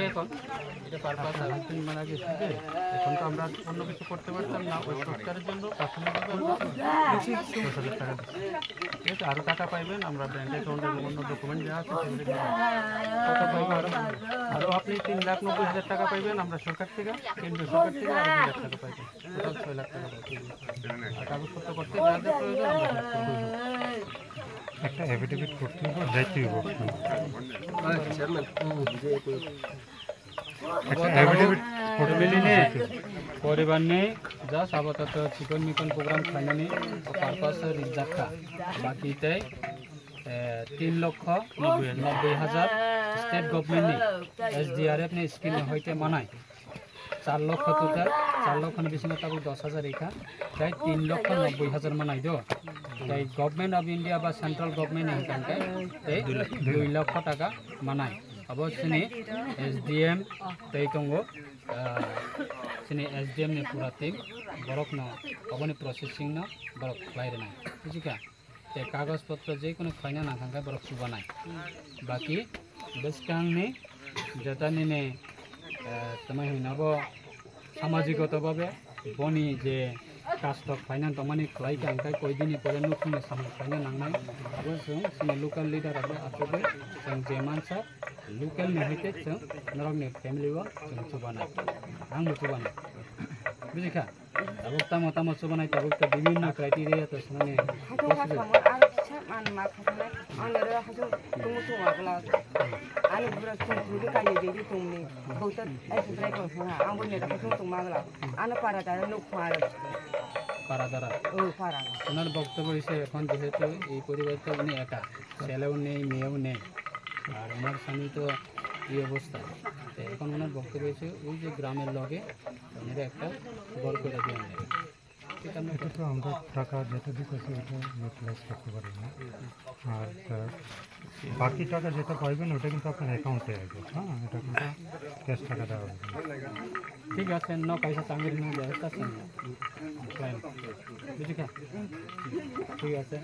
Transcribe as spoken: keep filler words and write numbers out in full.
এখন এটা পারপাস আর তিন মাস আগে এসেছে। এখন তো আমরা অন্য কিছু করতে পারতাম না, ওই সংস্কারের জন্য প্রাথমিকভাবে আমরা দশ হাজার টাকা দিচ্ছি। ঠিক আছে, আরও টাকা পাইবেন, আমরা ব্যাংক অ্যাকাউন্টে অন্য ডকুমেন্ট দেওয়া আছে, সেগুলো দিয়ে দেবো। কত পাইবো আরও? আরও আপনি তিন লাখ নব্বই হাজার টাকা পাইবেন আমরা সরকার থেকে, কেন্দ্রীয় সরকার থেকে আরও দুই লাখ টাকা পাইবেন। টোটাল ছয় লাখ টাকা পাইবেন। আর কাগজপত্র করতে যা যা প্রয়োজন আমরা সব করে দেবো। একটা এফিডেভিট করতে হবে, যাইতে হবে। একটা এফিডেভিট করতে হবে। Family ni poribar ni just apatot chikon mikon program khlainani purpose o rijak kha. Baki tei, eh, tin lokho nobboi hajar state government ni S D R F ni scheme ni hoite manai. Char lokho total, char lokho ni bisingo tabuk dos hajar rikha, tei tin lokho nobboi hajar manai do. Tei Government of India ba Central Government ni hwnkhe tei dui lokho taka manai. Abo chini S D M tei tongo, ah, chini S D M ni pura team, borok no aboni processing no borok khlai rwnai. Bujikha? Tei kagoj potro je kono khlaina nang kha khe borok chubanai. Baki bwskangni jeta nini, eh, tamai hwnwi abo samajigota babe boni je kastok khlaina tongmani khlai kha, hwnkhe koi dini pore nukhungni samung khlaina nangnai. Abo chwng chini local leader rok bai achugwi chwng je mansa local ni hai khe chwng norokni family o chwng chubanai. Ang bo chubanai. Bujikha? Tabuk tamo tamo chubanai, tabuk to bibhinno criteria to swnamni. Haikhe ha samo aro kisa man ma khasanai. Ang nero haikhe tumu tumu abla. Ani bura tum tum kani de de tum ni. Bauta ai subrai ko ha. Ang bo nero haikhe tum ma abla. Ano para dara nuk ma aro. Para dara. O para. ওনার বক্তব্য হিসেবে এখন যেহেতু এই পরিবারে তো উনি একা, ছেলেও নেই, মেয়েও নেই, আর ওনার স্বামী তো এই অবস্থা। তো এখন ওনার বক্তব্য হয়েছে ওই যে গ্রামের লগে ওনারা একটা ঘর করে দিয়ে আনবে। এটা তো আমরা টাকা যেটা দিতেছি, এটা ইউটিলাইজ করতে পারি না। আর, আহ, বাকি টাকা যেটা পাইবেন, ওটা কিন্তু আপনার অ্যাকাউন্টে আসবে। হ্যাঁ, এটা কিন্তু ক্যাশ টাকা দেওয়া হবে না। ঠিক আছে, ন পয়সা চাঙের নিয়ে ব্যবস্থা আছে। বুঝলি? ঠিক আছে।